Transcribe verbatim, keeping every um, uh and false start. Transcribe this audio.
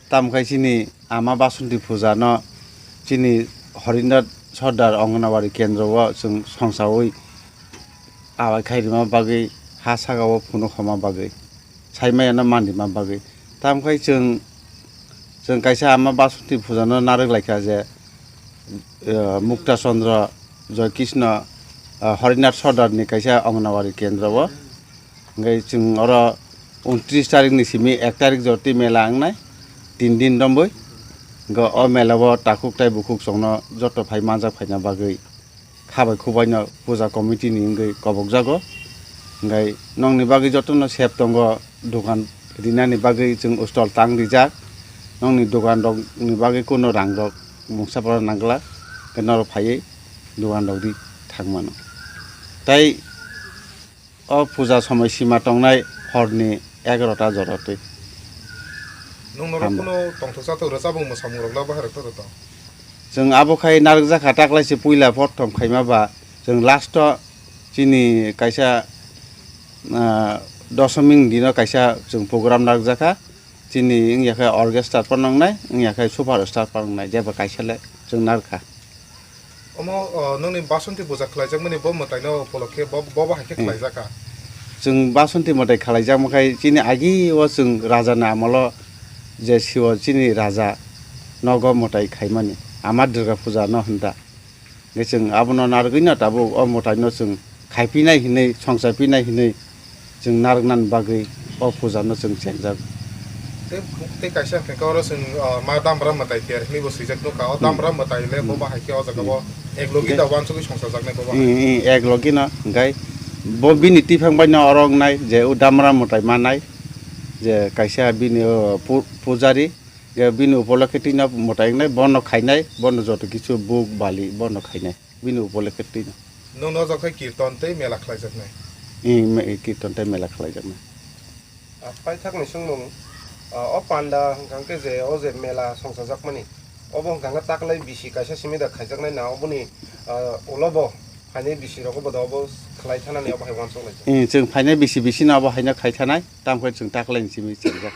Tamo khe chini ama Basanti puja no chini Harinath Sordar Anganwadi kendro o chwng songsaui awai khai rima bagwi ha saka o phunuk homa bagwi. Saimaya no man rima bagwi. Tamo khe chwng, chwng kaisa ama Basanti puja no narwk lai kha je, eh, Mukta Chandra, Joy Krishna, eh, Harinath Sordar ni kaisa Anganwadi kendro o. Hingke chwng oro untris tarik ni simi ek tarik jora twi mela wngnai, tin din romwi. Hingke o mela o takhuk tai bukhuk chwngno joto phai manjak phaina bagwi kha bai khu bai no puja committee ni wngwi kobok jago. Hingke nokni bagwi joto no sep tongo, dogan rinani bagwi chwng stall tang rijak. Nokni dogan rok ni bagwi kuno rang rok mungsa phano nang glak, hingke norok phaiwi dogan rok ri thang mano. Tai o puja somoi sima tongnai horni egarota jora twi. Nwng norok Hambai. Kuno tongthok chathok rwchabung mwsamung rok la bahai rok to to? Chwng abo khai narwk jakha taklai se puila prothom khaima ba chwng last o chini kaisa, ah, dosoming dino kaisa chwng program narwk jakha. Chini wngya khe orchestra phano wngnai, wngya khe super star phano wngnai, jeba kaisa le chwng narwk kha. Omo, o, nokni Basanti puja khlaijakmani bo mwtaino upolokhe bo, bo bahai khe Hmm. khlaijak kha. Chwng Basanti mwtai khlaijakma khai chini agi o chwng raja ni amolo je siwo chini raja nogo mwtai khaimani ama Durga puja no hwnda. Hingke chwng abono narwgwino tabuk o mwtaino chwng khaipinai hinwi, songchaipinai hinwi chwng narwknani bagwi o puja no chwng chengjago. Tei, tei kaisa hwnkhe oro chwng, ah, ma Damra mwtai ter hinwi bo swijak nukha. O Hmm. Damra mwtai le bo Hmm. bahai khe o jaga o Hmm. ek logi Hingke da uansugwi songchajaknai bo bahai. Hmm, hmm, ek logi no hingke bo bini tiphang bai no oro wngnai je o Damra mwtai manai je kaisa bini o pu-, pujari. Ge bini upolokhe twino mwtai wngnai, bono khainai, bono joto kisu buk bali bono khainai, bini upolokhe twino. Nwng no jokhe kirton tei mela khlaijaknai. I me-, kirton tei mela khlaijaknai. Ah, paithakni swngmung, ah, o panda hwnkha khe je o je mela songchajakmani, obo hwnkha khe taklai bisi kaisa simi da khaijaknai na oboni, ah, ulo bo phainai bisi rogo bo da obo khlai thanani obo hai uansuk laijak. I, chwng phainai bisi bisi no obo haino khai thanai, tamo khe chwng taklai ni simi chengjak.